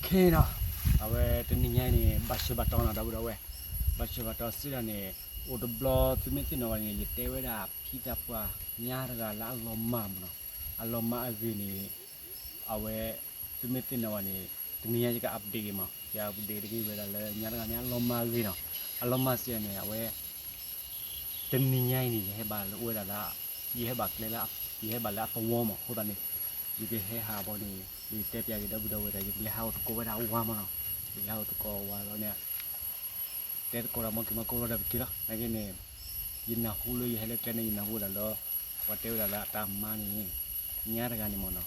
ခဲနီၤ, အဝဲတနံၤညါအံၤန့ၣ် ဘၣ်ဆၢဘၣ်တီၤနီၤ ဒီပုၢ်ဒီဝဲၢ်, ဘၣ်ဆၢဘၣ်တီၤစ့ၢ်ကီးန့ၣ်, အိၣ်တဘျီသုမ့ၢ်သ့ၣ်နီၣ်ဘၣ်န့ၣ် ယတဲဝဲဒၣ်ဖံသးပှၢ်ညါတဂၤလၢအလီၤမၢ်မးနီၤ, အလီၤမၢ်အဂ့ၢ်န့ၣ်, အဝဲ, သုမ့ၢ်သ့ၣ်နီၣ်ဘၣ်န့ၣ်, တနံၤညါယက update က့ၤမး, ယ update တဂ့ၤဝဲဒၣ်လၢညါတဂၤန့ၣ် အလီၤမၢ်အဂ့ၢ်နီၤ, အလီၤမၢ်စ့ၢ်ကီးန့ၣ် အဝဲ တနံၤညါအံၤန့ၣ် ယဟဲဘၣ်လၢအိၣ်ဝဲဒၣ်လၢ, ယဟဲဘၣ်ကျဲလၢ, ယဟဲဘၣ်လၢအသဝီမး အဃိသတးန့ၣ်, ယကဟဲဟးဘီန့ၣ်, ယတဲပၠးက့ၤဒီပုၢ်ဒီဝဲၢ်ဒီး ယကလဲၤဟးအိၣ်သကိးဝဲဒၣ်ဝါမးနီၤ, ယကဟးအိၣ်သကိးဝါလီၤန့ၣ်, တဲသကိးဒီးမ့ၢ်က့ၤမ့ၢ်ကိးလီၤဒီးပက့ၤလီၤ, နာ်က့န့ၣ်, ယနၢ်ဟူလၢယဟဲလၢကျဲန့ၣ် ယနၢ်ဟူဝဲဒၣ်လၢ, ပှၤတဲဝဲဒၣ်လၢအတၢ်မါန့ၣ်, ညါတဂၤန့ၣ်မးနီၤ,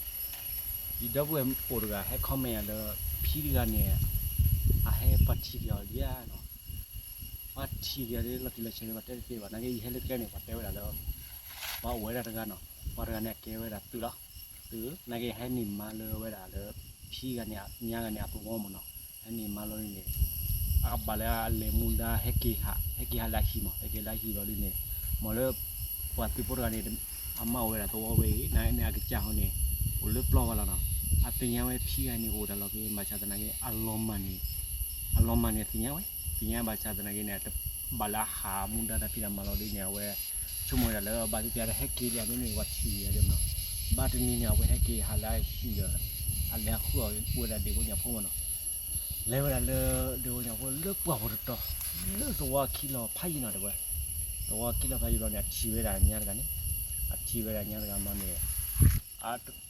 ယဒီပုၢ်ဝဲၢ်အိၣ်တဂၤဟဲ comment ယၤလၢ, ဖံတဂၤန့ၣ်, အဟဲပှၤထံၣ်က့ၤအီၤလံဧါနီၤ ပှၤထံၣ်က့ၤအီၤလၢလီၤတံၢ်လီၤဆဲး ပှၤတဲတသ့ဘၣ်, နာ်က့ယဟဲလၢကျဲန့ၣ် ပှၤတဲဝဲဒၣ်လၢ, ပှၤအိၣ်ဝဲဒၣ်တဂၤနီၤ, ပှၤတဂၤန့ၣ် အကဲဝဲဒၣ်သုးလီၤ, သုး, နာ်က့ဟဲန့ၢ်မါလၢဝဲဒၣ်လၢ, ဖံဂၤန့ၣ်, ညါဂၤန့ၣ် အသဝီမးနီၤ, ဟဲန့ၢ်မါလီၤန့ၣ်, အကဘၣ်လၢအလဲၤမူဒါဟဲက့ၤဟး, ဟဲက့ၤဟးလၢအဟံၣ်မး, ဟဲက့ၤလၢအဟံၣ်လီၤဒ်န့ၣ်, မ့ၢ်လၢ, ပှၤသုးဖိတဂၤန့ၣ်, အမါအိၣ်ဝဲဒၣ်သဝီဝဲအံၤ နာ်က့န့ၣ် အကစၢ်ဟီန့ၣ်, အိၣ်လၢပျီဘၣ်လီၤနီၤ, အသ့ၣ်ညါဝဲဖံဂၤန့ၣ် အိၣ်တၢ်လီၢ်ဖဲ ဘၣ်ဆၣ်သနာ်က့ အလီၤမၢ်န့ၣ်, အလီၤမၢ်န့ၣ်အသ့ၣ်ညါဝဲ, သ့ၣ်ညါဘၣ်ဆၣ်သနာ်က့န့ၣ် တဘၣ်လၢအဟးမူဒါတၢ်ဖံးတၢ်မၤလီၤဒ်န့ၣ် အဝဲ, ဆိကမိၣ်ဝဲဒၣ်လၢဘၣ်သ့ၣ်သ့ၣ်ဒီးဟဲက့ၤဒံးမ့မ့ၢ်ပှၤထံၣ်ဂၤဒ်မး, ဘၣ်တနံၤန့ၣ် အဝဲဟဲက့ၤဟးလၢအဟံၣ်ဒီး, အလဲၤဃုအီၣ်အိၣ်ဝဲဒၣ်ဒ့ၣ်ဖိညၣ်ဖိမးနီၤ လဲၤဝဲဒၣ်လၢဒ့ၣ်ဖိညၣ်ဖိလၢပှၢ်ပူၤတတီၤ, လၢသဝီခံလီၤဖးယံၤနီၤတဲဝဲ, သဝီခံလီၤဖးယံၤဘျီန့ၣ် အထံၣ်ဝဲဒၣ်ညါတဂၤန့ၣ်, အထံၣ်ဝဲဒၣ်ညါတဂၤမးန့ၣ်,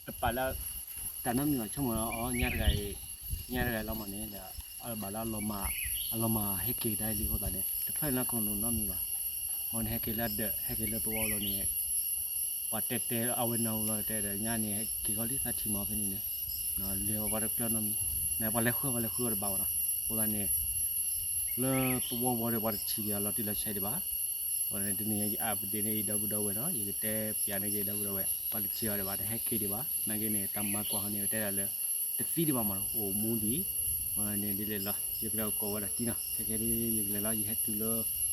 တပာ်လၢ, တၢ်နီတမံၤဘၣ် ဆိကမိၣ်လီၤအီၤ ညါတဂၤအံၤ, ညါတဂၤအံၤလီၤမးန့ၣ်ဒီး, အဘၣ်လၢအလီၤမၢ်, အလီၤမၢ်ဟဲက့ၤကဒါလံအဃိသတးန့ၣ် တဖျါလၢခိၣ်နူာ်နီတမံၤဘၣ်, အဃိန့ၣ် ဟဲက့ၤလၢဒၢး ဟဲက့ၤလၢသဝီလီၤန့ၣ် ပှၤတဲတဲအဝဲနၢ်ဟူလီၤတဲဒီးညါန့ၣ် ဟဲက့ၤခီလံသးထံၣ်မးဖဲန့ၣ်န့ၣ်, လဲၤဝဲပှၤတကျၢၤနီတမံၤ, နပှၤလဲၤဃုပှၤလဲၤဃုအီၤတဘၣ်ဘၣ်နီၤ, အဃိသတးန့ၣ်, လၢသဝီဝီဒီးပှၤတထံၣ်က့ၤအီၤလီၤတံၢ်လီၤဆဲးဒံးဘၣ်, အဃိန့ၣ် တနံၤညါယ update န့ၢ်ယဒီပုၢ်ဒီဝဲၢ်နီၤ ယကတဲပၠးန့ၢ်က့ၤဒီပုၢ်ဒီဝဲၢ် ပှၤတထံၣ်အီၤဒံးဘၣ် တဟဲက့ၤဒံးဘၣ် နာ်က့န့ၣ် တၢ်မၤကွၢ်ဟီန့ၣ် တဲဒၣ်လၢ တသံဒံးဘၣ်မး အိၣ်မူဒံး, အဃိန့ၣ်ဒ်လဲၣ်လီၤ ယကလဲၤကိးဝဲဒၣ်တံၤနီၤ ခဲကဲဒ်ယကလဲၤလီၤ ယဟဲတုၤလၢ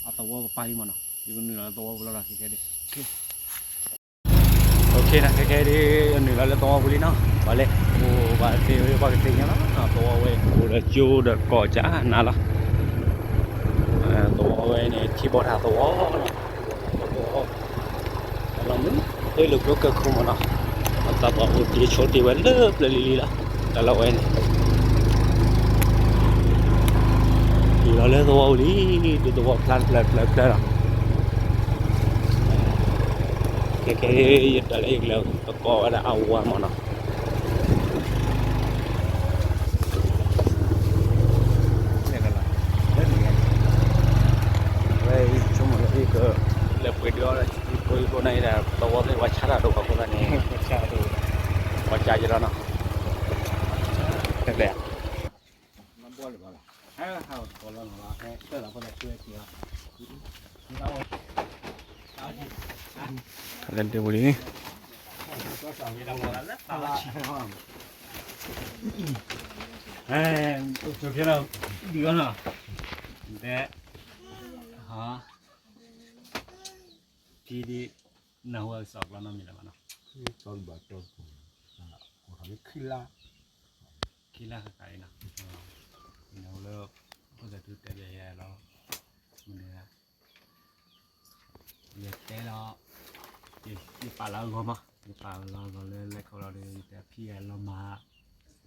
အသဝီကပၤလံမးနီၤ ယကနုာ်လီၤလၢသဝီပူၤလီၤနီၤ ခဲကဲဒ် ခဲကဲဒ် နုာ်လီၤလၢသဝီပူၤလံနီၤ ပှၤလဲၤ အိၣ်ဘၣ်သ့ၣ်ဝဲပှၤကသ့ၣ်ညါလီၤ သဝီဝဲအိၣ်ဒီးကၠိဒီးကီၢ်ကၠးနၤလီၤ သဝီဝဲန့ၣ် ထံဘီထၣ်သဝီ သဝီ လီၤမုၢ် သ့ၣ်လိာ်ကျိကဲခိၣ်မးနီၤ အသးပှၢ်အိၣ်တ့ၢ်ဆိတ့ၢ်ဝဲလၢပျၢၤလံလံလီၤ တၢ်လီၢ်ဝဲန့ၣ် တုၤလီၤလၢသဝီပူၤလံ ဒ်သဝီဖျါတဖျၢၣ်တဖျၢၣ်တဖျၢၣ်လီၤ ခဲကဲ ယတၢ်လၢယကလဲၤသကိးဝဲဒၣ်အဝၤမးနီၤ ဝဲဆိကမိၣ်လၢယက လဲၤပှ့ၤဒုးအီၣ်လၢ ယဖိယဖိန့ၣ်ဒီး သဝီသ့ၣ်ပှၤဆါတၢ်ဒိၣ်ဘၣ်အဃိသတးန့ၣ် ပှၤကၢ်ယလီၤနီၤ တလဲၤ လဲၤဒုးပူၤလံ အဲ ဒ်အီၤနီၤ ဒဲ ဟါ ထံဒ် နၢ်ဟူအကစီၣ်ကျီနီတမံၤလၢၤဘၣ်နီၤ ကီဘၣ်ကီ အိၣ်ထီၣ်လၢခံလါ ခံလါဃၣ်ဃၣ်အံၤနီၤ နၢ်ဟူလၢ ဖိသၣ်ထူတဲဘၣ်ယၤလီၤ မနုၤ ယတဲလီၤ ယပာ်လီၤအဂီၢ်မး ယပာ်လီၤအဂီၢ်လၢလဲၤခီလီၤဒီး ယတဲဖံဂၤလီၤမၢ် ဖးယံာ်လံ ပှၤထံၣ်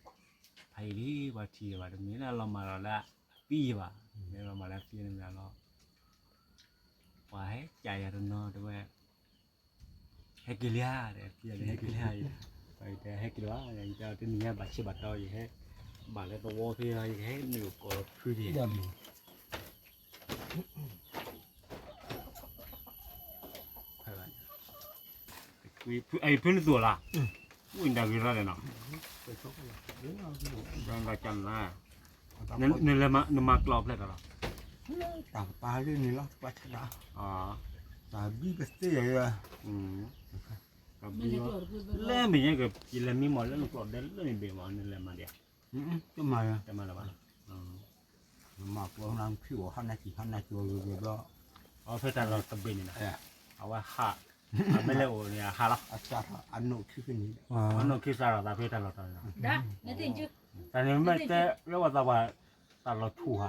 ယဘၣ်တမ့ၢ်လၢလီၤမၢ်လီၤလၢအသံယဘၣ် မ့ၢ်လီၤမၢ်လၢအသံန့ၣ်မ့ၢ်လီၤ ပှၤဟဲကၠးယၤတနီၤတဲဝဲ ဟဲက့ၤလံဧါ တဲ ဖံဂၤန့ၣ် ဟဲက့ၤလံဧါ ပှၤတဲဟဲက့ၤလံဘၣ် ယတဲတနံၤညါဘၣ်ဆၢဘၣ်တီၤ ယဟဲ ဘၣ်လၢသဝီဖဲ ယကဟဲနုာ်ကိးဖုဒံး ဖုနသူၣ်လၢ ဝံၣ်ဒၣ်ဂ့ၤရၣ်လဲၣ်နီၤ ဒၣ်ကၢ်နၤ နမၤကျီၢ်ဖျဲၣ်တၢ်လီၤ တၢ်ကပၤလၢန့ၣ်လီၤ တပၤဆဲးလီၤ တၢ်ဘံၣ်ပသ့ၣ်ယၤ လၢမ့ၢ်ညါက ယလဲၤမံမီၢ်လၢနကျီၢ်ဒဲလၢန့ၣ်ဘ့ၣ်မီၢ် နလဲၤမၤဒံး တမၤ တမၤလၢၤဘၣ် မၤကျီၢ်နၤဖံးအီၣ်ဟါနၤကံၣ်ဟါနၤကၠီၤဂ့ၤဂ့ၤဘျီ အဖဲတၢ်လီၢ်တဘ့ၣ်န့ၣ်နီၤ အဝဲဟး အမ့ၢ်လဲၤအိၣ်န့ၣ် အဟးလီၤ အစးထီၣ်အနိၣ်ခံဖဲန့ၣ် အနိၣ်ခံစးထီၣ်သးဖဲတၢ်လီၢ်တၢ်လီၢ် နသ့ၣ် တၢ်န့ၣ်မ့ၢ်တဲလၢဝဲသးပှၢ် တၢ်လီၤထူၣ်ဧါ,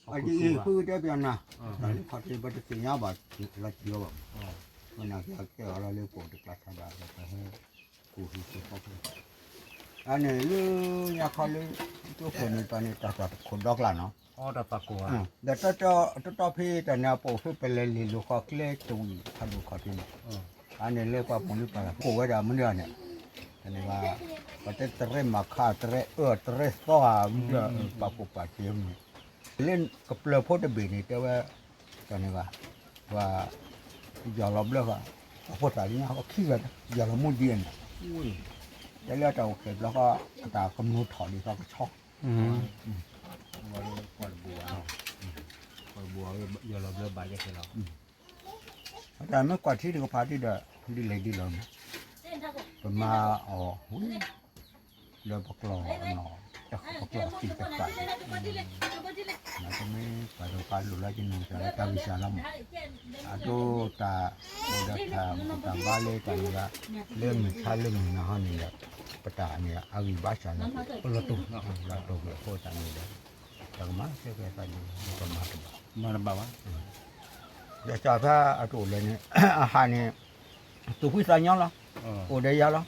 အဒ်အံၤ ဃုကတဲပျီနၤ, တၢ်လၢခီၣ်ထံး ပတသ့ၣ်ညါဘၣ် လီၤတံၢ်အီၤဘၣ်, ဝဲနၤကတဲအီၤလီၤလၢပအိၣ်တကျါဆါဘၣ် ဒီးပဟဲ ကူၣ်ဟံၣ်ကူၣ်ဃီဖဲ အန့ၣ်လၢညါခီလၢ တိခိၣ်န့ၣ် ပှၤန့ၣ် တၢ်သးတခိၣ်ဒီကျါနီၤ, ဒီးတတီဖဲတၢ်န့ၣ် အပအိၣ်ဖဲပလဲၤလ့ၣ်လိာ်ဃီကျဲတဝံၣ်ဖးဒိၣ်ခီၣ်ထံးန့ၣ်, အန့ၣ်လၢပှၤပိာ်မုၣ်ပာ်လီၤ ကိးဝဲဒၣ်မနုၤန့ၣ်, တန့ၣ်ဘၣ်, ပှၤတဲတရဲမၤခါ တရဲအၢ တရဲသီဧါ မနုၤ ပှၤကိးပာ်က့ၤမနုၤ, လၢကပျၢၤဖိတဘ့ၣ်န့ၣ် တဲဝဲ တန့ၣ်ဘၣ်, ပှၤ ယီၢ်လီၤဘျၢဃီ, အဖိသၣ်လၢညါဃီခံဂၤ ယီၢ်လီၤမူဒံးန့ၣ်, တဲလၢတၢ်အိၣ်ဖျဲၣ်ဘျီဃီ အတၢ်ကမူထီၣ်ဒ်သိးကဆီ, ယီၢ်လီၤဘျၢဘၣ်ကဲခဲလီၤ, အတၢ်မ့ၢ်ကွၢ်ထံတကဖးဒံးဒီး ဒ်လဲၣ်ဒ်လဲၣ်န့ၣ်, ပမၤအီၤဝံၤ လၢပကျီၢ်နီၤ, ပကျီၢ်သံတဖၣ်န့ၣ်, မ့ၢ်ပှၤတကပၤလိၣ်လၢကနၣ်စၢ်လၢတၢ်ဂံၢ်စၢ်လီၤမး, အဒိတၢ်အိၣ်ဒီးတၢ်မူတၢ်ဘါလၢတၢ်န့ၣ်ဘၣ်, လၢမုၢ်ဆါလၢမုၢ်နၤဟီန့ၣ်ဒီး, ပတၢ်န့ၣ်အဂံၢ်ဘါစၢ်လီၤ, ပလီၤတိၢ်, လီၤတိၢ်ကွံာ်အဃိသတးန့ၣ်ဒီး, တၢ်ကမၤကဲကဲသးဒ် ပမၤတဘၣ်, မၤတဘၣ်ဘၣ် ဒီးစၢ်ဖဲအတအိၣ်လဲၣ်န့ၣ်, အဟးန့ၣ်, သူၣ်ဖှံသးညီလီၤ, အိၣ်ဒီးယၤလီၤ,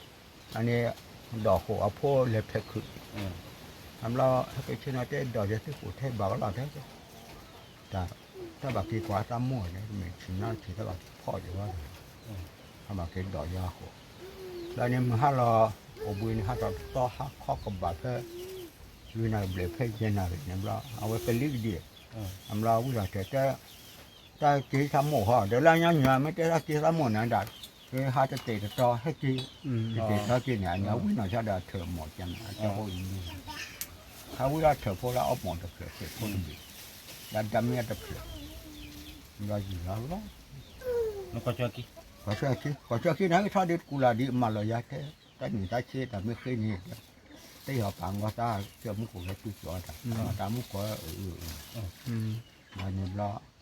အန့ၣ်, ဒီးဃိာ်အဖိလဲၤဖဲးခုး, အဘျီ, ဟဲက့ၤဆ့ၣ်နီၤတဲဒီးယဲၢ်သုဃိာ်ထဲဘၣ်ကလီၢ်ထဲ, တၢ်, တၢ်ဘၣ်က့ၤကွၢ်သးမိၢ်န့ၣ် မ့ၢ်ဆ့ၣ်နီၤဆ့ၣ်တၢ်ဘၣ်ဖီၣ်ယဝဲ, တၢ်ဘၣ်က့ၤဒီးယၤဃိာ်, လၢန့ၣ်မုၢ်ဟါလီၤ, အိၣ်ဘှံးန့ၣ်ဟးထီၣ်တသီဟါခီကဘၣ်ဖဲ လွံၢ်နၣ်ရံၣ်ဘျဲၣ်ဖဲယဲၢ်နၣ်ရံၣ်န့ၣ်ဘျီ အဝဲကလံၤကဒံး, အဘျီဝံၤဒီးတဲ, တၢ်က့ၤသးမိၢ်ဟီ ဒီးလၢညါညါမ့ၢ်တဲတၢ်က့ၤသးမိၢ်န့ၣ်ဒၣ်, ဟးတတဲာ်တတီၤဟဲက့ၤ, တတဲာ်တီၤက့ၤန့ၣ် အဝံၤနီၢ်ဆါဒီးအထၢၣ်မိၢ်ကန့ၣ် အတဲဖိအံၤ, ဟးဝံၤဒီးထၢၣ်ဖိလၢအီၣ်မိၢ်တဖျၢၣ် ထၢၣ်ဖိတဘ့ၣ်, ဒီးဒၣ်မ့ၢ်အတဖျၢၣ်, ဘျီယံာ်လီၤလီၤ, ကိးကၠီခံ, ကိးကၠီခံန့ၣ် ဟဲက့ၤထီၣ်ဒံးတကူၣ်လၢ်ဒံး မၢလီၤယၤတဲ, တၢ်နံၣ်တၢ်ဆ့တၢ်မ့ၢ်ဃ့န့ၣ်, တဟီၣ်ပာ်ငီၢ်သး ကၠီမူခိၣ်လၢတူၢ်ကၠီတၢ်, တၢ်မူခိၣ်အၢအၢ, ဘၣ်န့ၣ်ဘျီ, လဲၤ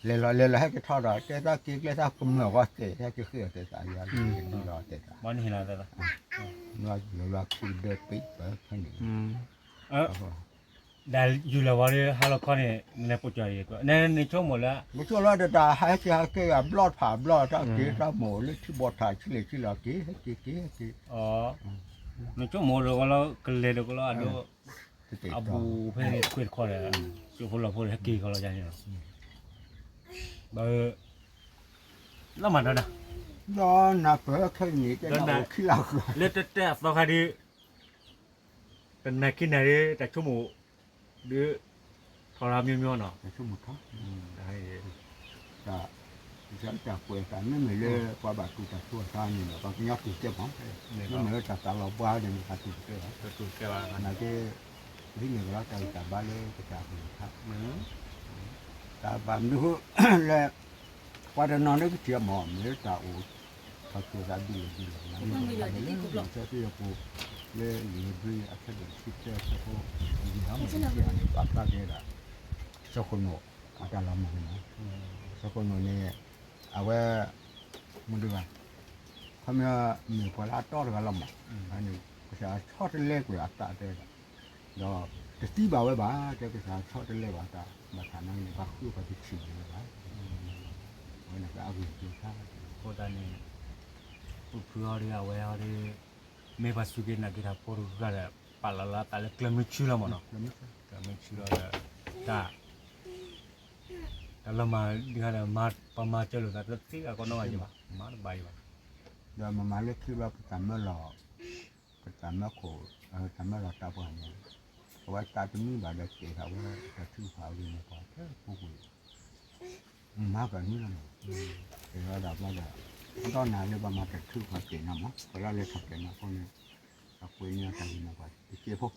လီၤလဲၤလီၤဟဲက့ၤထီၣ်ဒီး တဲသးက့ၤကျဲသးကမျၢၢ်ဂီၤတဲာ် ဟဲက့ၤဃ့အီၤတဲသးယၤလီၤတဲာ်သး, လဲၤလီၤခံဒၢပံးပၢၢ်ဖဲန့ၣ်, ဒ်ယူၢ်လီၤဝဲဒီးဟါလီၤခီန့ၣ် နလဲၤပိာ်ကၠီၤအံၤ, နဆိကမိၣ်လၢ, မဆိကမိၣ်လၢတၢ်ဟဲက့ၤဟဲက့ၤအဘျီတဖၣ်အဘျီ တၢ်က့ၤတၢ်မိၢ်လၢထံဘီၣ်ထၣ်ဆံးလဲၣ်ဆံးလီၤက့ၤ ဟဲက့ၤက့ၤဟဲက့ၤ, နဆိကမိၣ်ဒီးကလီၤ ကလဲၤဒီးကလီၤအဒိ, အဘူးဖဲန့ၣ်ခွဲးတခီဒီး, ကၠိဖိလီၤဖိဒီးဟဲက့ၤကလီၤယၤန့ၣ်လီၤ, ဘၣ်, လီၤမးဒီးနၤ, ဒီးနၢ်ပၢၢ်ခဲအံၤန့ၣ် တဲနၢ်အိၣ်ခံလၢဃၢၤ, လၢတၢ်တဲအသီခါဒ် တနၤခံနၤဒ် တၢ်ဆိကမိၣ်, ဒ်, ထီၣ်လၢမ့ၢ်မ့ၢ်နီၤ, တၢ်ဆိကမိၣ်ထီၣ်, တၢ်, တၢ်ကွဲးတၢ်မ့မ့ၢ်လၢ ပှၤဘၣ်တူၢ်တၢ်ဆိအသးန့ၣ်ဒီး ပှၤကညီတူၢ်ကဲမး, မ့မ့ၢ်လၢတၢ်သးလီၤဘှါန့ၣ် ပှၤတူၢ်တကဲဘၣ်, နာ်က့, ပဟံးန့ၢ်ကလီတၢ်ဂံၢ်တၢ်ဘါလၢပတၢ်ဂံၢ်ထါ, တၢ်ဘၣ်မနုၤဃိ, လၢ ပှၤတနီၤန့ၣ်ကထံၣ်အမး မ့ၢ်တၢ်အိၣ်, ထီၣ်ဆိသးဒ်လဲၣ်ဒ်လဲၣ်, လၢလံာ်ဧ့ၤဘြံၤအဆၢဒိၣ် ဆံတၢ ဆၢဖိ, ယံၤဟါမၢ်န့ၣ် ပာ်ဖျါက့ၤဒၣ်, စီၤခိၣ်နူာ်, အတၢ်လီၤမၢ်န့ၣ်, စီၤခိၣ်နူာ်န့ၣ်, အဝဲ, မုၢ်ဒိၣ်ဘၣ်, ခီမ့ၢ်, မ့ၢ်ပှၤလၢအတီတဂၤလီၤမၢ်, န့ၣ်, ကစၢ်ဆီတလဲကွံာ်အသးတဲဒၣ် ဒီးတသံဘၣ်ဝဲဘၣ် တဲကစၢ်ဆီတလဲဘၣ်တၢ် ဘၣ်ဆၣ်နာ်က့န့ၣ် ပှၤဃုပှၤတထံၣ်န့ၣ်လၢၤဘၣ်, အဝဲန့ၣ်ကအဂ့ၢ်ကျိၤဆါ, အဃိသတးန့ၣ်, အိၣ်ဖုအီၤဒီး အဝဲအီၤဒီး, မ့ၢ်ပှၤစူၢ်က့ၤနာ်က့ၤတၢ်ဖိတဂၤဒီး ပာ်လီၤလၢအသးလၢကျၢၢ်မုၢ်ဆူလီၤမၢ်နီၤ, ကျၢၢ်မုၢ်ဆူလီၤဒီး, တၢ် တၢ်လီၤမၢ်ဒ်ဂၤဒီး ပမၤစၢၤလိာ်သးတသ့အဂီၢ်နီတဂၤဘၣ်, မၤတဘၣ်အံၤဘၣ်, ဒီးမၤမၤလၢခံဘျီပတၢ်မၢလီၤ, ပတၢ်မၢခိၣ်, တၢ်မၢလီၤတၢ်ပှၤန့ၣ်, အဝဲတၢ်တမံဘၣ်ဒီးကဲထီၣ်ဝဲ တၢ်ထုကဖၣ်အဂ့ၢ်န့ၣ် ပှၤထဲပူၤကွံာ်, မၤကနုၤလီၤန့ၣ်, ကဲထီၣ်ဒၣ်ဘျီဒီး, ဒီးနၤလၢပှၤမၤတၢ်ထုကဖၣ်ကဲနၤမး ပှၤလၢလဲၤထီၣ်ကဲနၤအဃိန့ၣ်, အကွဲးန့ၢ်တၢ်ဂ့ၢ်န့ၣ်ပှၤတကဲဖိ,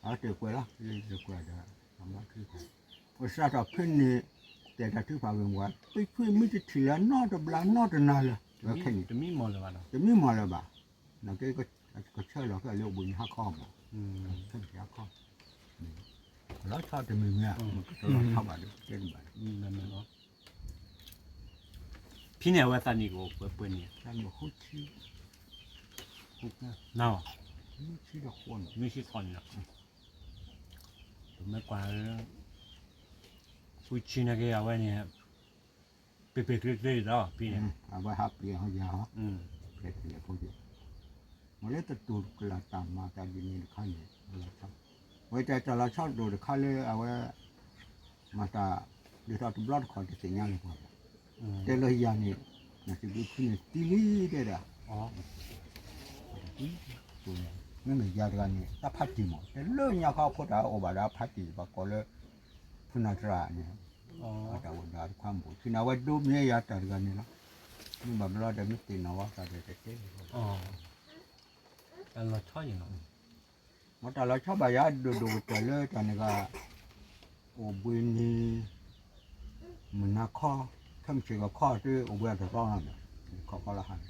အတကွဲးလီၤ လၢကွဲးဒီး, ပစးထီၣ်ဖဲန့ၣ်, တဲတၢ်ထုကဖၣ်ဂ့ၢ်မး ပခွံမ့ၢ်တထံၣ်လၢနီတဘျီနီတနၤလၢ, ဝဲခဲန့ၣ်, တမံမီၢ်လၢၤဘၣ်, တမံမီၢ်လၢၤဘၣ်, နာ်က့, ကဆၢလီၤခဲလၢအဘူးန့ၣ်ဟါခီမး, ခဲန့ၣ်ဟါခီ, လီၤဆီတမံၤမ့ၢ်, လီၤဆီဘၣ်ဒီးတဲတဘၣ်, ဖဲန့ၣ်အဝဲသးနံၣ်ကအိၣ်ပှဲၤပှဲၤန့ၣ်, သးနံၣ်ဃုဆံ, နၢ်, မုၢ်ဆံဒီးဃိန့ၣ်, မုၢ်ဆံဃိန့ၣ်လီၤ, ပမ့ၢ်ကွၢ် ဖုဆံနာ်က့အဝဲန့ၣ် ပ့ၤပ့ၤကျ့ကျ့ဒီးဖံန့ၣ်, အဝဲဟးပ့ၤအီၤယၤဟီ, ပ့ၤပ့ၤဖိယၤ, မ့ၢ်လၢတတူၢ်ကလာ်တၢ်မၤတၢ်ဒ်န့ၣ်တခါန့ၣ်, ဝဲတၢ်လီၤဆီဒိၣ်တခါလၢအဝဲ မၤတၢ် ဒ်သိးတဘျီတခီၣ်တသ့ၣ်ညါလၢၤပှၤဘၣ်, တဲလၢယၤန့ၣ်, နစံးဘျုးဖုန့ၣ်တံၢ်လံတဲဒၣ်, မ့မ့ၢ်ယၤတဂၤန့ၣ် တၢ်ဖးတံၢ်မး တဲလၢညါခီအဖိတၢ်အိၣ်ဘၣ်ဒီးဖးတံၢ် ပှၤကိးလၢ ဖုနၢ်တရၣ်န့ၣ်, အတၢ်အိၣ်ဒီးတခွါမုၣ် ထံန့ၣ်အဝဲဒိမ့ၢ်ယၤတၢ်တဂၤန့ၣ်လီၤ, မ့ၢ်ဘၣ်ဘျီဒီးမ့ၢ်သ့ၣ်နီၣ်ဝဲသးဒီးတတဲလၢၤဘၣ်, တၢ်လီၤဆီယံၤလီၤ, မ့ၢ်တၢ်လီၤဆီဘၣ်ယၤဒိၣ်ဒိၣ်ကတၢၢ်လၢတၢ်န့ၣ်ဂ့ၤ, အိၣ်ဘှံးနံၤ မုၢ်နၤခီ, ခဲမုၢ်ဆ့ၣ်ကီၢ်ခီ တအိၣ်ဘှံးအတရီလီၤန့ၣ်, ခီခီလၢဟါန့ၣ်,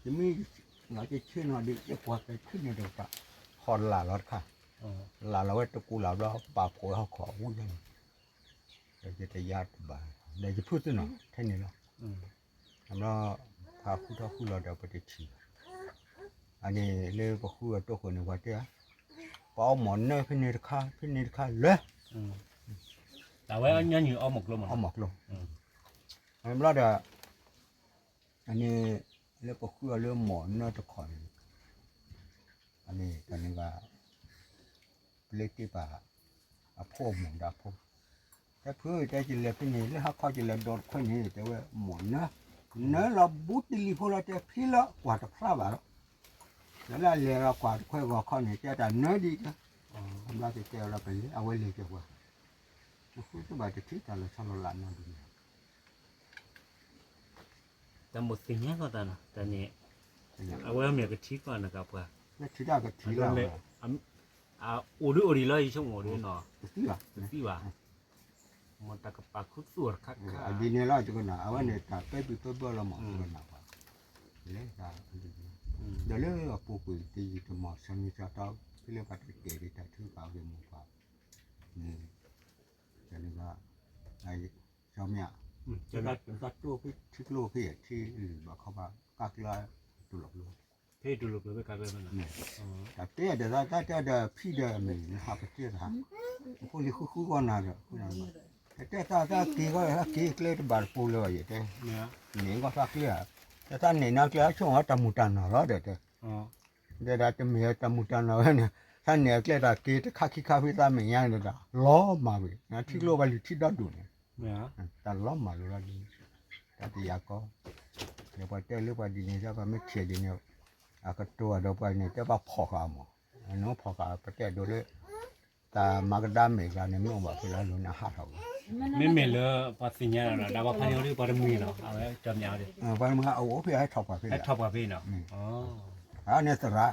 တမ့ၢ်လီၤက့ၤဆ့နီၤဒ် ယပှၤကဲဆ့န့ၣ်တကပၤ, ဟီၣ်လၢ်လီၤတခါ, လၢ်လီၤဝဲတကူလၢ်ဘျီ ပာ်ဖှိၣ်ဟီၣ်ခိၣ်အဝံၤလီၤန့ၣ်, ဒီးယတယါတဘၣ်, ဒီးယဖုသ့ၣ်နီၣ်ထဲန့ၣ်လီၤ, ဘျီ ဖးဃုထီၣ်ဃုလီၤဒီးပတထံၣ်ဘၣ်, အန့ၣ်လၢပဃုအတီၢ်ဃိန့ၣ် ပှၤတဲဧါ, ပှၤအီၣ်မီၢ်နၢဖဲန့ၣ်တခါ ဖဲန့ၣ်တခါလၢ တၢ်ဝဲအီၣ်မီၢ်ကျိ, အီၣ်မီၢ်ကျိ, ဘျီဒီး အန့ၣ် လၢပဃုအီၤလၢမီၢ်နၢတခီန့ၣ်, အန့ၣ်တၢ်န့ၣ်ဘၣ် ပျဲတ့ၢ်ပာ် အဖိအမီၢ်ဒီးအဖိ, တဲဖု တဲကလဲၤဖဲန့ၣ် လၢဟါခီကလဲၤဒိးတခွဲန့ၣ် တဲဝဲမီၢ်နၢ, နၢလီၤဘူးတလံၤဖိလီၤ တဲဖဲလၢကွၢ်တဖျါဘၣ်လီၤ, လၢအလဲၤဒီးကွၢ်တခွဲဂီၤခီန့ၣ် တဲတၢ်နၢဒ်တဲ, ဘျီကတဲအီၤလီၤပလဲၤ အဝဲလဲၤက့ၤပှၤ, ပဃုတဘၣ်တထံၣ်တၢ်လီၤဆီလီၤလးနီတမံၤ တၢ်မိၣ်သ့ၣ်ညါထီၣ်သးနီၤ တၢ်န့ၣ်, အဝဲမ့ၢ်ကထံကီၢ်နကပှၤ, ထံတၢ်ကထံလီၤ, အိၣ်ဒုးအိၣ်ဒံးလီၤ ယဆိကမိၣ်ဒ်နီၤ, တသံဘၣ်, တသံဘၣ်, မ့ၢ်တၢ်ကပာ်ခူသူၣ်အီၤတခါခါ, ဒ်န့ၣ်လီၤ ယကနၣ် အဝဲန့ၣ်တၢ်ပဲဘံၣ်ပဲဘၢလီၤမး ယကနၣ်ပှၤ, လဲၤတၢ်, ဒီးလၢအပူၤကွံာ်တယံာ်တမီၢ် ဆၢမံၤဆၢတီ ဖဲလၢပှၤတကဲာ်ဒ်တၢ်ထုကဖၣ်အဂ့ၢ်မိၢ်ပှၢ်, န့ၣ်, တၢ်န့ၣ်ဘၣ်, ကၠီမ့ၢ်, တၢ်တိၢ်ဖဲထံကျိဖဲယဲၢ်ထံလုၢ်ဘၣ်ခီဘၣ် ကးကျၢၤတူၢ်လိာ်ကျိ, ဖဲတူၢ်လိာ်ကျိဖဲကးကျၢၤဖဲနီၤ, တၢ်တဲဒီးတၢ်တဲဒီးဖံဒီးမ့ၢ်နဟးပတဲတဟါ, ဖိလံၤဃုဃုဂီၢ်နၤဒီး, တၢ်တဲတၢ်တၢ်က့ၤဂီၢ်တၢ်က့ၤကျဲတဘၣ်တပူၤလၢၤဘၣ်ယဲၢ်တဲ, န့ၢ်ဂီၢ်တၢ်ကျဲဧါ, တၢ်တၢ်န့ၢ်နၤကျဲအဆိၣ်အီၤတၢ်မုၢ်တၢ်နီၢ်လီၤဒီးတဲ ဒီးတၢ်တမ့ၢ်တၢ်မုၢ်တၢ်နီၢ်ဝဲန့ၣ်, တၢ်န့ၢ်အကျဲတၢ်က့ၤတခါခံခါဖဲသးမဲာ်ညါန့ၣ်ဒီး လီၤမၢ်ဝဲ, ထံကျိဘၣ်လံၤထံဒီဒူၣ်န့ၣ်, တၢ်လီၤမၢ်လိာ်လီၤဒ်န့ၣ်, တၢ်တယာ်ကီ, ဒီးပှၤတဲလၢပှၤဒ်န့ၣ် ပှၤမ့ၢ်ထံၣ်ဒ်န့ၣ်, အကတိၤဒီးပှၤန့ၣ် တဲပှၤဖီၣ်ဃာ်မး, နဖီၣ်ဃာ်ပတဲဒိးလၢ တၢ်မၤကဒါမဲာ်ကျါန့ၣ် မ့ၢ်အိၣ်ဘၣ်ဖဲလၢအလိၤန့ၣ်ဟးထီၣ်ဝဲ, မ့မ့ၢ်လၢပှၤသ့ၣ်ညါဒီး ဒီးပှၤဖးန့ၢ်အီၤဒ်ပှၤတမှံၤလီၤ အဝဲကၠီမ့ၢ်အီၤဒ်, ပှၤမ့ၢ်အိၣ်ဖဲအဟဲထီၣ်ပှၤဖဲလဲၣ်, ဟဲထီၣ်ပှၤဖဲနီၤ, အန့ၣ်သရၣ်,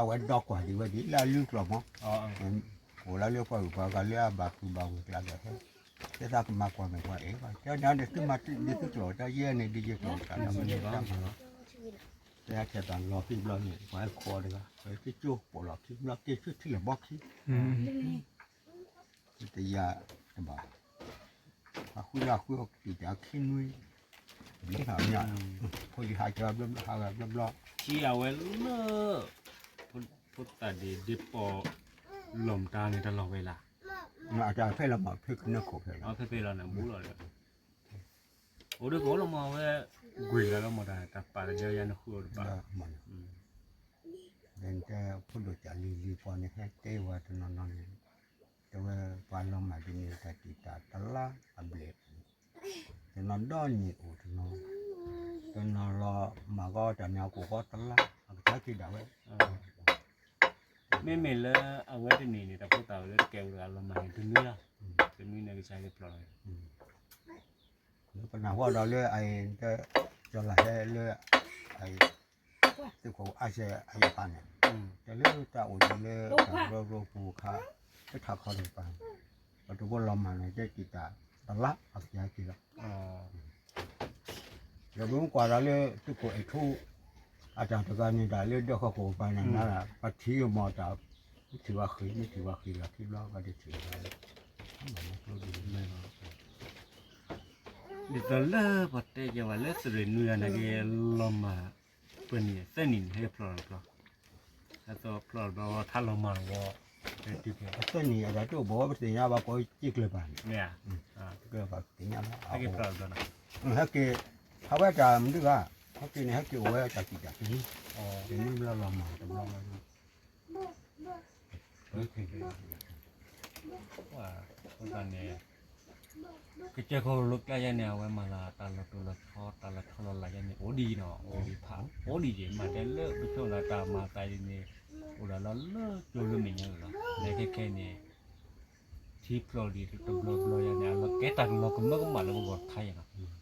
အဝဲဒီကွၢ်ဒံးဝဲဒ်လၢအလုၢ်ကျိာ်မး, အိၣ်လၢလၢပှၤဂုၤပှၤဂၤလၢအဘၣ်ကုၢ်ဘၣ်ဝံၤကျါဒီးဟဲ, တဲသးကမၤကွၢ်မဲာ်ပှၤအဲၣ်ဘၣ်, တဲန့ၣ်ဒ်သုမၤဒ်သုကျိာ် တၢ်ယဲၢ်န့ၣ်ဒ်ယကျိာ်တၢ်တမၤန့ၣ်တၢ်မၤလီၤ, တဲအထဲတၢ်လီၤဖဲဘျီန့ၣ် ပှၤဟဲခိးတဂၤ ပှၤဟဲကၠိပိာ်လီၤခံဘျီ က့ၤဆူထံလၢာ်ဘီခံ တယၤတဘၣ်, အဃုလၢအဃုအီၤကတံၢ်တၢ်ခံနွံ, ဘျီဟးမ့ၢ်, ဖိလံၤဟးကဘျီဘျီ ဟးဂၤဘျီဘျီ, ထံအဝဲလၢ, ဖိသၣ်ဒ့ၣ်ဒ့ၣ်ပိာ်, လီၢ်မတၤန့ၣ်တၢ်လီၢ်ဝဲလၢ, အတၢ်ဖဲလီၤမး ဖဲကနၢခိၣ်ဖဲလီၤ, ဖဲဖဲလီၤန့ၣ် ဘူးလီၤဒီး, အိၣ်ဒ်ကအိၣ်လီၤမး အဝဲ, ကွံာ်လီၤလီၤမး တၢ်ပာ်လၢယၤယၤနဃုအီၤတဘၣ်, တဲဖိဒိၣ်ကၢ်လံၤလံၤပှၤန့ၣ် ဟဲတဲဝဲတနီၤနီၤန့ၣ်, တဲဝဲပှၤလီၤမၢ်ဒ်န့ၣ် တၢ်တံာ်တာ်တလါအဘျဲၣ်, တနီၤဒီနံၣ်အိၣ်တနီၤ, တနီၤလီၤမၢ်ဂီၢ်တၢ်န့ၣ် အကိၢ်ဂီၢ်တလါ အကစၢ်က့ၤဒၣ်ဝဲ, မ့မ့ၢ်လၢအဝဲတနံၣ်န့ၣ် တၢ်ဖိသၣ်ဝဲလၢတကဲဝဲတဂၤလီၤမၢ်န့ၣ် တနွံလီၤ, တနွံန့ၣ်ကစၢ်က့ၤဖျိးလီၤ, လၢပနၢ်ဟူဒီးလၢအအံၤ, ကၠီလၢဟဲလၢ, အအံၤ, သုးခိၣ်အါစဲအယပၢ်န့ၣ်, တၢ်လၢတၢ်အိၣ်ဒ်လၢတၢ်ရိရိပူၤအခါ, တထးခီတကပၤ, ပတဘိလီၤမၢ်န့ၣ် တဲတံာ်တာ်တလါအကယၤက့ၤလီၤ, ဒီးပမ့ၢ်ကွၢ်ဒီးလၢသုးခိၣ်အဲၣ်ထူ, အတၢ်တဂၤန့ၣ်တၢ်လၢဒၢးဃီခိၣ်ကပၤန့ၣ် ပထံၣ်မီၢ်တၢ်, မ့ၢ်ထံၣ်ဝဲဃ့ မ့ၢ်ထံၣ်ဝဲဃ့လီၤခံဘျီ ပှၤတထံၣ်ဝဲ, ဒ်သိးလၢပှၤတဲယၤဝဲလၢသရ့ၣ်နွံဂၤန့ၣ်က့ၤလီၤမၢ်, ပနံၣ်သၢနံၣ်န့ၣ် ဟဲဖျိးလီၤဖျိး, ဖျီၣ်ဘျီထါလီၤမၤဝဲ, အသၢနံၣ်အတၢ်တအိၣ်ဘၣ်ဝဲပသ့ၣ်ညါဘၣ်ကိးစ့ကျၢၤပၤန့ၣ်, မ့ၢ်ဧါ, တကဲဘၣ်ပသ့ၣ်ညါဘၣ်, ဟဲက့ၤဖျီၣ်ဘျီနီၤ, ဟဲက့ၤ, ဟးဝဲတၢ်မနုၤဘၣ်, ဟဲက့ၤန့ၣ် ဟဲက့ၤအိၣ်ဝဲတၢ်စံၣ်တၢ်ကလံ, တနံၣ်ဘျီလီၤမၤတဘျီလီၤ, န့ၣ် ကစၢၢ်ခိၣ်လိၤကျါယဲန့ၣ် အဝဲမၤလၢတၢ်လီၤတိၢ်လီၤဆီ တၢ်လီၤဆီလီၤလးယဲန့ၣ် အိၣ်ဒံးနီၤ, အိၣ်ဒံးဖး, အိၣ်ဒံးယဲ မၤတဲလၢပဆိၣ်လၢတၢ်မၤသးဒ်န့ၣ်, အိၣ်ဒၣ်လၢလၢကၠိလၢမဲာ်ညါလီၤ, လၢခဲခဲန့ၣ်, ထံဖျီၣ်ဒံးတဘျီဘျီယဲန့ၣ် အလီၤကဲတၢ်ကလီၤကမၢကမၣ်လၢပဂီၢ်ခါယဲနီၤ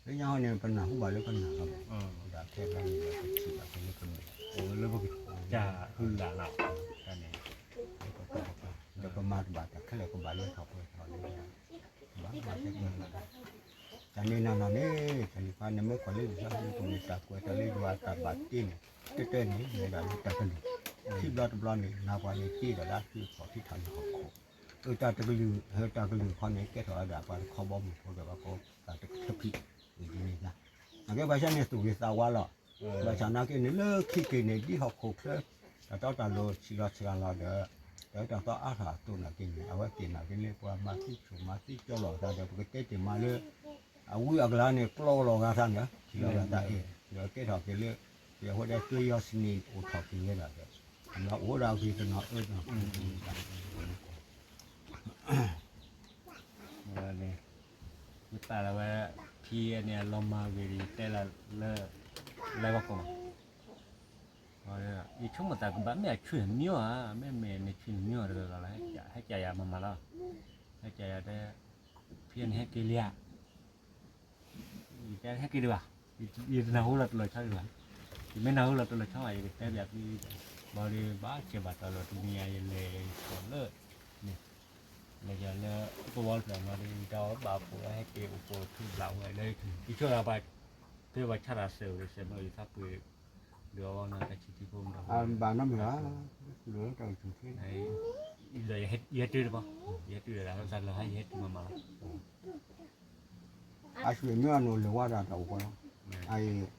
လၢညါဟီန့ၣ် ပနၢ်ဟူဘၣ်လၢပနၢ်လီၤ, ဒၣ်ခဲဘျီန့ၣ် ပထံၣ်ဘၣ်ကလၢပမဲာ်, အိၣ်လၢပကစၢ်ဟုလၢ်လီၤ, တၢ်န့ၣ်, ဒီးပမၤတဘၣ်တၢ်ခဲလၢာ် ကဘၣ်လၢထီၣ်ပှဲၤထီၣ်လၢ, ဘၣ်ဘၣ်ခဲကလၢာ်, တၢ်န့ၣ်နီၢ်နီၢ်န့ၣ် တၢ်န့ၣ်ဖဲန့ၣ်မ့ၢ်ကွၢ်လၢလံာ်စီဆှံပူၤန့ၣ် တၢ်ကွဲးတၢ်လၢယွၤအတၢ်ဘၣ်တ့န့ၣ် တၢ်တၢန့ၣ် မ့ၢ်ဒၣ်လၢတၢ်ကလုၢ်, ခံဘျီတဘျီန့ၣ် နၤပှၤန့ၣ်တ့ဒီးလၢသုဖီၣ်ထံထီၣ်လၢဟီၣ်ခိၣ်, အတၢ်တကလုၢ်, တၢ်ကလုၢ်ခီန့ၣ် ကဲထီၣ်ဝဲဒၣ်ပှၤတခီဘီမုၢ်ဖိဒီးဘၣ်ကိးတၢ်တကထၢဖံး, ဒ်န့ၣ်လီၤ, အကဲဘၣ်ဆၣ်န့ၣ်သူၣ်ဂ့ၤသးဝါလီၤ, ဘၣ်ဆၣ်နာ်က့န့ၣ်လၢခံက့ၤန့ၣ် ဒ်ဟီၣ်ခိၣ်ချၢ, တၢ်တီတၢ်လိၤဆံးလီၤစှၤလီၤဒီး, တၢ်တၢ်သီအါထီၣ်အသိးနာ်က့န့ၣ် အဝဲက့ၤနာ်က့န့ၣ် ပှၤမၤသံဆိၣ်မၤသံကၠီလီၤသးဒီး ပကတဲတ့ၢ်မးလၢ အဝံအကလၤန့ၣ် ကျီလီၤဂၤသးန့ၣ် ထံၣ်လီၤဂၤသးအံၤ, ဒီးကဲထီၣ်က့ၤလၢ ပဝဲဒၣ်ကၠိယီၤစနံးအိၣ်ထီၣ်က့ၤဝဲဒၣ်ဒီး အဝဲအိၣ်ဒၣ်ဂ့ၤတနီၤအၢတနီၤ ဝဲ မ့ၢ်ပာ်လီၤဝဲ ဖံန့ၣ် အလီၤမၢ်ဂ့ၤဒီး ယတဲလၢ လၢဂီၢ်ကိးမး, ယဆိကမိၣ်သးကဘၣ်မ့ၢ်အဆွေမျိုးဧါ, မ့မ့ၢ်နဆွေမျိုးတဂၤဂၤလီၤ, ဟဲကၢ်ယၤမၤမၤလီၤ, ဟဲကၢ်ယၤတဲ, ဖံန့ၣ်ဟဲက့ၤလံဧါ, ယတဲဟဲက့ၤဒံးဘၣ်, ယတနၢ်ဟူလီၤတလီၤဆီဒံးဘၣ်, ယမ့ၢ်နၢ်ဟူလီၤတလီၤဆီဘၣ် ယကတဲဘၣ်ဖံ, ဘၣ်ဒီးဘၣ်ဆဲးဘၣ်တီၢ်လီၤတနံၤညါ ယလဲၤယကီၢ်လၢ လဲၤယၤလၢ ပဝီတဖျၢၣ်မးဒီး ယတၢ်အီၣ်ဘၣ်ဖိးဟဲက့ၤအိၣ်ပိာ်ထူဘၣ်ဝဲလၢ ယဆိကမိၣ်ပှၤ ဖဲပှၤဆါတၢ်စၢၤဝဲစဲးမ့ၢ်ယသးပှ့ၤ ဒီးအီၤနတၢ်ဆံးထံဖိမး ဘၣ်နီတမံၤဘၣ်, လၢတၢ်အိၣ်ဆူၣ်ချ့ ယဟဲတုၤတဘျီ, ယဟဲတုၤဒီးတၢ်လၢဟါ ယဟဲတုၤမးမးလီၤ. အဆွေမျိုးအနုလဲၤဝဲဒၣ်တၢ်အိၣ်ဖီလီၤ. အအံၤ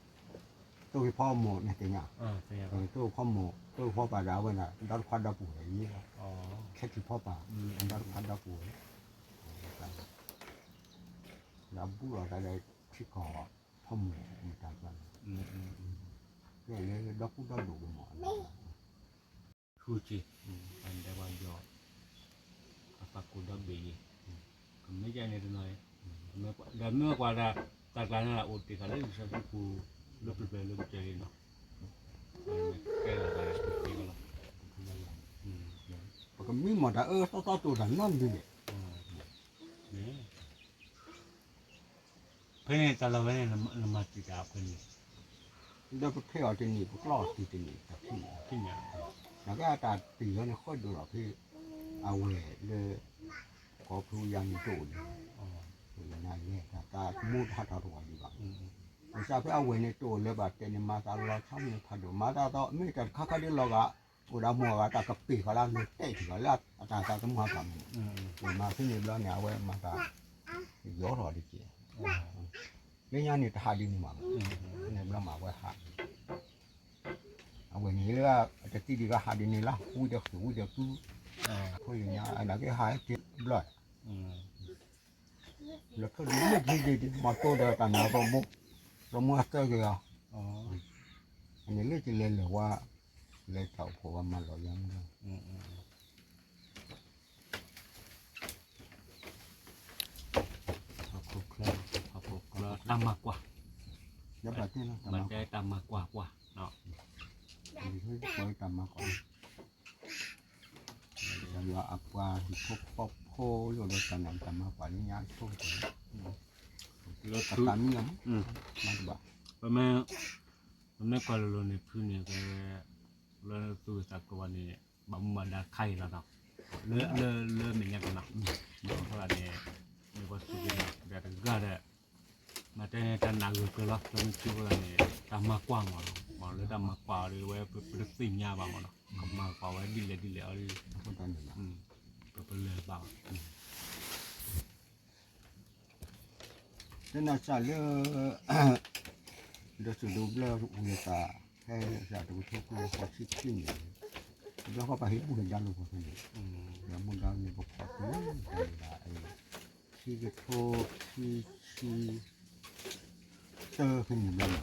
တိၢ်က့ၤဖီမိၢ်န့ၣ်သ့ၣ်ညါ, တိၢ်က့ၤဖီမိၢ် တိၢ်က့ၤဖီပၢ်ဒၣ်ဝဲဒၣ် ဒီတခွါဒီပူၤဝဲအံၤ, ခဲက့ၤဖီပၢ် ဒီတခွါဒီပူၤဝဲ, ဒီးဘူၣ်လီၤတၢ်ဒီး ထံကီၢ်ဖီမိၢ်မတၤကျါန့ၣ်, လၢဒီကူဒီဒိၣ်ကမီၤ ထူက့ၤ ပှၤဒဲးပှၤယီၤ အပာ်ကိးဒီဘ့ၣ်အံၤ, ကမ့ၢ်ယါန့ၣ်တနီၤ, ဒီးမ့ၢ်ကွၢ်ဒၣ် တၢ်ကျါန့ၣ် အိၣ်တ့ၢ်ဃာ်လၢလံာ်စီဆှံပူၤ လၢပျၢၤပျၢၤလၢပတၢၢ်လံနီၤ, ကဲလီၤသးလၢပတ့ၢ်ကလီၤ, ပကမံမီၢ်တၢ်အၢသီသီတိၢ်တၢ်နီတမံၤန့ၣ် ဖဲန့ၣ်တၢ်လီၢ်ဝဲန့ၣ် နမၤတံာ်တာ်ဖဲန့ၣ်, ဒီးပဖဲအီၤတနံၣ် ပကျီအီၤတံၢ်တနံၣ် တၢ်ဖံးန့ၣ်, နာ်က့အတၢ်တံာ်ဝဲန့ၣ် ဃၢဒိၣ်လီၤဖဲ အဝဲၢ်လၢ ကီၢ်ဖုယၤန့ၣ်တအိၣ်လၢၤ, နၤယဲတၢ်တၢ်မူတဟးထီၣ်တဝီဒံးဘၣ်, ဘၣ်ဆၣ်ဖဲအဝဲၢ်န့ၣ်တအိၣ်လၢၤဘၣ်တဲန့ၣ် မၤသးလီၤဆီမ့ၢ်ဖးဒိၣ် မၤသးသီမ့ၢ်တၢ်တခါခါဒ်လီၤဂာ် အိၣ်ဒၣ်မိၢ်အဂၤတၢ်ကပ့ၢ်ဃီလၢအလဲၤတဲာ်ထံၣ်ဃီလၢအတၢ်သးသမူဟးထီၣ်မ့ၢ်, မၤဖဲန့ၣ်ဘျီန့ၣ် အဝဲမၤသး ယီၤထီၣ်တက့ၢ်, လၢညါန့ၣ်တဟးဒ်န့ၣ်မး, ဖဲန့ၣ်ဘျီမၤဝဲဟး, အဝဲၢ်န့ၣ်လၢ တသံဒံးကဟးဒ်န့ၣ်လၢ ဝံၤဒီးဃ့ၢ်ဝံၤဒီးကု, ဖိလၢညါအနာ်က့ဟးဟဲက့ၤဘျီ လၢဖျိဒ်လၢက့ၤဒ်မၤတိဒီးတၢ်နါ ရိမူအသၢက့ၤအီၤ, အန့ၣ်လၢကလဲၤလဲၤဝဲ လဲၤတၢ်အိၣ်ဖှိၣ်ဝဲမၤလီၤယၤမး, ဟီၣ်ခိၣ်ချၢ ဟီၣ်ခိၣ်ချၢ တၢ်မၤကွၢ်, ဘၣ်တဲတၢ်မၤကွၢ်ကွၢ်, တၢ်မၤကွၢ် ယွၤအပှၤဟံၣ်ဖိဃီဖိလၢဒီးတၢ်နၢ်တၢ်မၤကွၢ်လၢညါဆိကတၢၢ်, လၢတၢ်မံလီၤမး, ပမ့ၢ်ကွၢ်လိၤလိၤန့ၣ် ဖုန့ၣ် လၢသူၣ်ဂ့ၤသးကျိၤဘၣ်န့ၣ် ဘၣ်မူဘၣ်ဒါခါအံၤလီၤနီၤ, လၢ လၢမဲာ်ညါကနီၤ, အဃိသတးန့ၣ် မ့ၢ်ပှၤသူၣ်က့ၤနာ်က့ၤတဂၤဒီး မ့ၢ်တဲန့ၣ် တၢ်နာ်ဂ့ၤကျၢၤလီၤ ကျၢၤမ့ၢ်ထံဖိသတးန့ၣ် တၢ်မၤကွၢ်မးနီၤ, လၢတၢ်မၤကွၢ်အီၤဒီး ဝဲပတသ့ၣ်ညါဘၣ်မးနီၤ, ကမၤကွၢ်ဝဲဒ်လဲၣ်ဒ်လဲၣ်အီၤဒီး ပပလၢၢ်ဘၣ် တဲနၤစၢ်လၢ ဒီးစူၣ်ဒိဘျၢဝံၤသး ဖဲတကထိခွံကယၤဃိးဆံခံန့ၣ်, ဘျီဃီပှၤဟ့ၣ်ဘူၣ်ဟ့ၣ်ဒါလိာ်ပှၤဖဲန့ၣ်, ဒီးမူဒါန့ၣ်ပခိးတုၤဖဲန့ၣ်ဒၣ် ခံကထိခံဆံသၢဖဲန့ၣ်ဘျီန့ၣ်,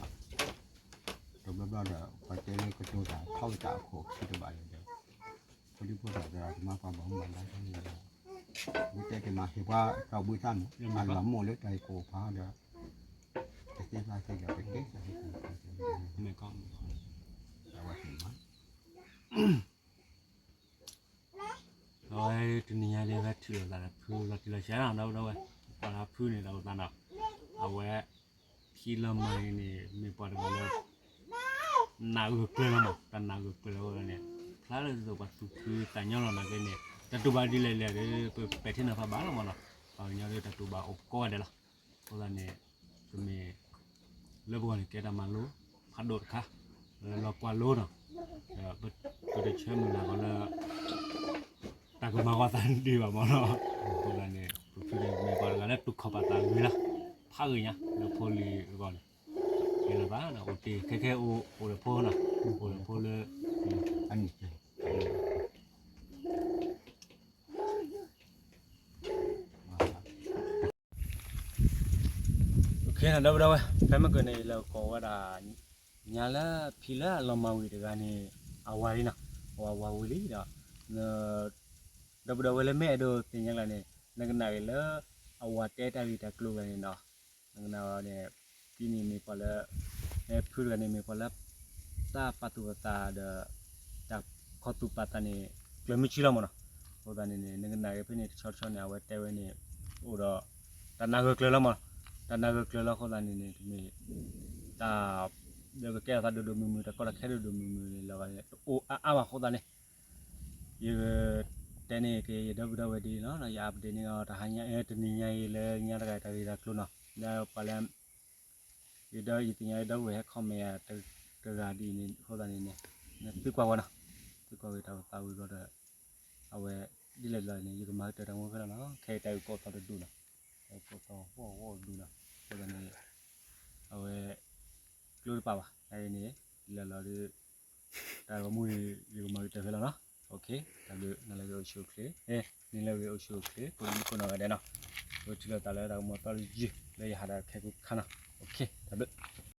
တဘျီဘျီဒီး ပှၤတဲလၢကတိၤတၢ်ထီကတၢၢ်အခိၣ်ခံတဘၣ်န့ၣ်ဒီး, ဖိဒံဖိသၣ်ဒီး ကမၤပှၤဘၣ်မူဘၣ်ဒါဖဲန့ၣ်ဒီး, မ့ၢ်တဲက့ၤမၤဟ့ၣ်ပှၤတၢ်ဘှံးသးန့ၣ် အလီၤမိၢ်လၢတၢ်ဟ့ၣ်ကိၣ်ဖးဒီး, တသ့ဘၣ်သ့ဒီး ပတဲတၢ်ဟ့ၣ်ကိၣ်ဖး အဝဲသ့ၣ်မး အဝဲတနံၤညါဒ်ဝဲထုးလိာ်သးဒီးဖုလီၤတံၢ်လီၤဆဲးနီၤ ဒီပုၢ်ဒီဝဲၢ်, ပှၤလၢဖုန့ၣ် တၢ်အိၣ်သးနီၤ, အဝဲ ခံလီၤမၢ်အံၤန့ၣ် မ့ၢ်ပှၤတဂၤလၢ နာ်ဂၢၢ်ကျၢၤလီၤမး, တၢ်နာ်ဂၢၢ်ကျၢၤလီၤအဃိန့ၣ်, ဖျါလၢသ့ၣ်ပှၤသူၣ်ခုသးညီလီၤနာ်က့န့ၣ် တၢ်တူၢ်ဘၣ်ဒ်လဲၣ်လဲၣ်ဒီး ပပဲာ်ထံနီၤဖးဘၣ်လီၤမးနီၤ, ပှၤကညီဒီးတၢ်တူၢ်ဘၣ်အိၣ်ကိးဂၤဒဲးလီၤ, အဃိသတးန့ၣ် ပမ့ၢ် လၢပဂီၢ်န့ၣ် ကဲတၢ်မၤလိ ဖးဒိၣ်တခါ လၢလီၤကွၢ်လိနီၤ, ဒီးပတဆၢမုၢ်လၢ်ကီးလၢ တၢ်ကမၤဂီၤသးဒံးဘၣ်မးနီၤ, အဃိသတးန့ၣ် ပဖုန့ၣ်မ့ၢ်ပှၤတဂၤလၢတူၢ်ခီၣ်ပာ်သးဂ့ၤလီၤ, ဖးဂ့ၤညါ လၢဖိလံၤအဂီၢ်န့ၣ်, ကဲလၢၤဘၣ်နီၤ အိၣ်တ့ၢ်ခဲခဲအိၣ် အိၣ်ဒီးဖိနီၤ, အိၣ်ဒီးဖိလၢ အနံၣ် ဒီပုၢ်ဒီဝဲၢ် ဖဲမုၢ်ကၢၢ်န့ၣ် ယလဲၤကိးဝဲဒၣ် ညါလၢဖံလၢအလီၤမၢ်ဝံၤတဂၤန့ၣ် အဝၤလံနီၤ, အဝၤဝၤဝံၤလံဒီး ဒီပုၢ်ဒီဝဲၢ်လၢမ့ၢ်အဲၣ်ဒိးသ့ၣ်ညါကျါန့ၣ် နကနၣ်က့ၤလၢ အဝၤတဲတၢ်ဂ့ၢ်တၢ်ကျိၤတဂၤန့ၣ်နီၤ, နကနၣ်န့ၣ် ဖံန့ၣ်မ့ၢ်ပှၤလၢ ဖုတဂၤန့ၣ်မ့ၢ်ပှၤလၢ တၢ်ပာ်သူၣ်ပာ်သးဒီး တၢ်ခီသူၣ်ပာ်သးန့ၣ် ကျၢၤမုၢ်ဆ့လီၤမးနီၤ, အဃိသတးန့ၣ်န့ၣ် နကနၣ်က့ၤဖဲန့ၣ်တဆီတဆီန့ၣ် အဝဲတဲဝဲန့ၣ် အိၣ်ဒီး တၢ်နာ်ဂၢၢ်ကျၢၤလီၤမးနီၤ, တၢ်နာ်ဂၢၢ်ကျၢၤလီၤအဃိသတးန့ၣ်န့ၣ် တမ့ၢ် တၢ် ဒီးကကဲထီၣ်သးဒိၣ်ဒိၣ်မုၢ်မုၢ် တၢ်ကီတၢ်ခဲဒိၣ်ဒိၣ်မုၢ်မုၢ်န့ၣ်လီၤ တအိၣ်အါအါဘၣ်အဃိသတးန့ၣ် ယကတဲန့ၢ်က့ၤယဒီပုၢ်ဒီဝဲၢ်ဒ်အံၤလီၤ, ယ update န့ၢ်အီၤ တဟါညါ တနံၤညါအံၤလၢညါတဂၤ တၢ်ဂ့ၢ်တၢ်ကျိၤနီၤ, ဒီးပှၤလၢ ယဒီးယသ့ၣ်ညါယဒီပုၢ်ဝဲၢ်ဟဲ comment တဂၤဒ်အံၤန့ၣ် အဃိသတးန့ၣ်န့ၣ် နသုကွၢ်ဝဲနီၤ, သုကွၢ်ဝဲတၢ်အိၣ်သးဝံၤဘျီဒီး အဝဲ ဒ်လဲၣ်လီၤန့ၣ် ယကမၤကတၢၢ်တၢ်မူဖဲလီၤနီၤ, ခဲအံၤတၢ်ဂ့ၢ်ကိးသီတဒူၣ်နီၤ, တၢ်ဂ့ၢ်ကိးသီဝီၣ်ဝီၣ်တဒူၣ်နီၤ, အဃိသတးန့ၣ် အဝဲ ကျိတပာ်ဘၣ် နန့ၣ် ဒ်လဲၣ်လီၤဒီး တၢ်ဂီၤမူန့ၣ် ယကမၤကတၢၢ်ဖဲလီၤနီၤ, တၢ်ဘျုး နၤလၢဂ့ၤအိၣ်ဆူၣ်အိၣ်ချ့, နံၤလၢဂ့ၤအိၣ်ဆူၣ်အိၣ်ချ့ ကိးဒံကိးနီၢ်ဂၤဒဲးနီၤ, ပထံၣ်လိာ်သးလၢတၢ်ကမီၤသီတယုၢ် လၢယဟးဒီးခဲကိခါနီၤ, တၢ်ဘျုး